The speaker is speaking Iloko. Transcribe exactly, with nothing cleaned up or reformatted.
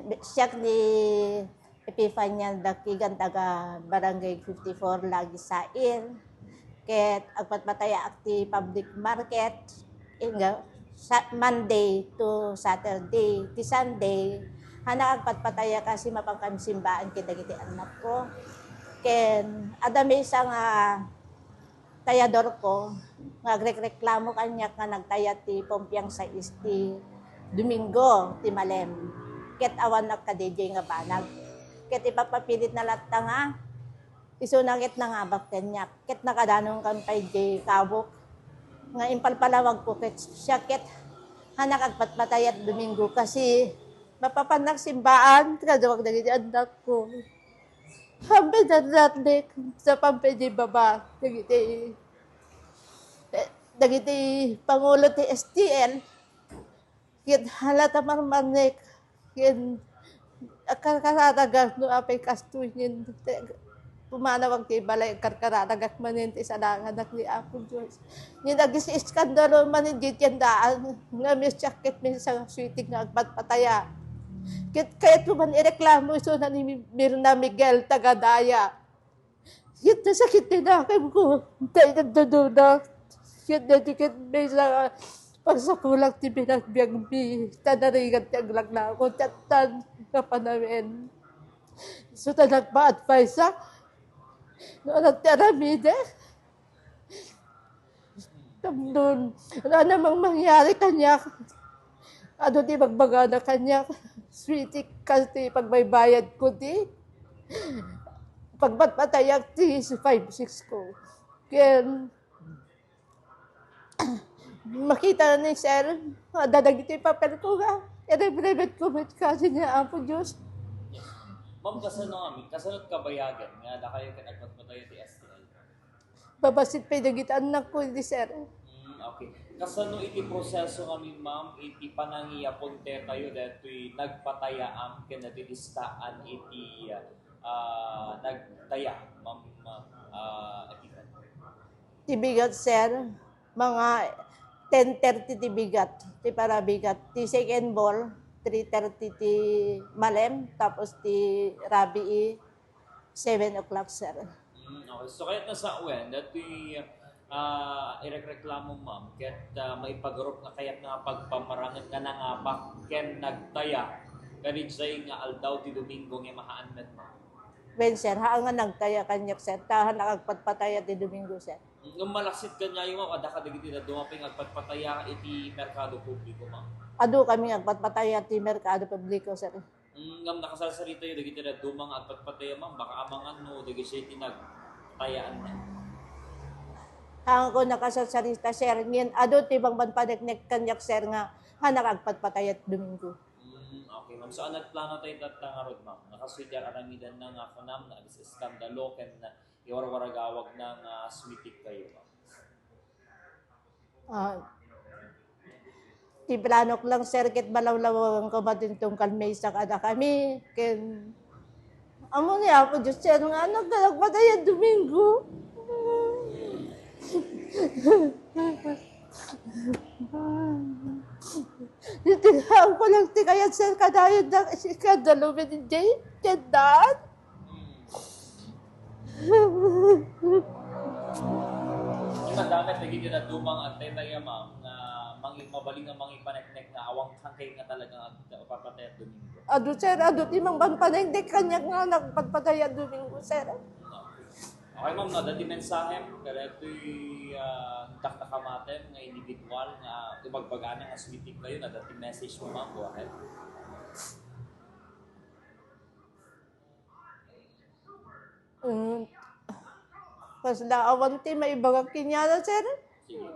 Siak ni Epifania Dakigan, taga Barangay fifty-four, Lagi Sail. Ket agpatpatayaak ti public market, inga, sa Monday to Saturday. Ti Sunday, haanak agpatpataya kasi mapanka simbaan ken dagiti annakko. Ken adda maysa nga tayadorko nga agrekreklamo kaniak nga nagtaya ti pompiang sais ti Domingo ti malem. Ket awanak kadi nga banag. Ket ipapapilitna latta nga isuna ket nangabak kaniak. Ket nakadanonkan pay diay kabok nga impalpalawagko ket siak ket haanak agpatpataya ti Domingo kasi mapapannak simbaan kaduak dagiti annakko. Happy that day, sa pampay di baba, dagiti, eh, dagiti pangulo ti S T L, ket hala ta marmarnek, ken akarkararagak no apay kastoy, ngem pumanawak ti balay, akarkararagak manen ti salanganak ni Apo Dios. Ngem agis-iskandalo man iti tiendaan nga misiak ket maysa nga suitik nga agpatpataya. Ket kayatko man ireklamo isuna ni Mirna Miguel taga Daya. Ket nasakit ti nakemko, ta inaddadonak. Ket daytoy ket maysa nga pagsakulak ti panagbiagmi, ta narigat ti aglaklako, ti attan nga panawen. Isu ta nagpa-advise-ak no ania ti aramidek. Tapno, ania mang mangyari kaniak, adu ti ibagbagana kaniak, sweetie, kas ti pagbaybayadko ti pagpatpatayak ti five six ko. Ken, makita ni sir, adda dagiti papelko nga, ireremetko met kasi ni Apo Dios. Ma'am, kasano amin? Kasano kabayagan nga dakayo ket agpatpataya ti S T L? Babassit pay dagiti annakko idi, sir. Mm, okay. Kasano iti proseso ngamin, ma'am, iti panangiyapon tayo daytoy nagpatayaam ken daytoy listaan iti, ah, nagtaya, ma'am, ah, Epifania? Ti bigat, sir, mga ten thirty ti bigat, ti parabigat. Ti second ball, three thirty ti malem, tapos ti rabii, seven o'clock, sir. Mm, okay. So, kayat na sa wen, datoy, ah, irekreklamo, ma'am, ket, ah, maipagarop nga kayat nga pagpamaranged nga nangabak ken nagtaya, kanidiay nga aldaw ti Domingo nga mahaan met, ma'am. Wen, sir, haan nga nagtaya kaniak, sir, ta haan nga agpatpataya ti Domingo, sir. Ngem malaksid kaniayo, ma'am, adda kadagiti dadduma pay nga agpatpataya iti merkado publiko, ma'am? Adu kami agpatpataya ti merkado publiko, sir. Mm, ngem nakasarsaritayo dagiti dadduma nga agpatpataya, ma'am? Baka amangan no dagiti ti nagtayaanna. Haanko nakasarsarita, sir. Ngem adu ti bangban paneknek kaniak, sir, nga haan nga agpatpataya ti Domingo. Mm, okay, ma'am. So, ania ti plano tayo tatta ngarud, ma'am? Nakasuy ti ar-aramidanna nga kunam nga agis-iskandalo ken iwarwaragawagna nga sumitik kayo, ma'am? Ah, ti planok lang, sir, ket malawlawagan ko man ti tungkal maysa kadakami, ken amo ni Apo Dios, sir, nga nagdalagpatay a Domingo. Iti ko lang ti kayat, sir, kadayon na, kadalumi ni Jay, ken Dan. Madamit lagi ti dadduma nga agtaytaya, ma'am, nga mangi-, mabalin nga mangipaneknek nga awan kankay nga talagang ag-, agpatpatay a Domingo. Adu, sir, adu ti mangpanpaneknek kaniak nga nagpatpatay a Domingo, sir. Okay, ma'am, no, dati mensahem, pero ito'y, ah, dakdakamatem nga individual nga ibagbagana nga sumitik kayo, na dati message mo, ma'am, go ahead. Mm. Kasla awan ti maibagak kaniada, sir. Sige.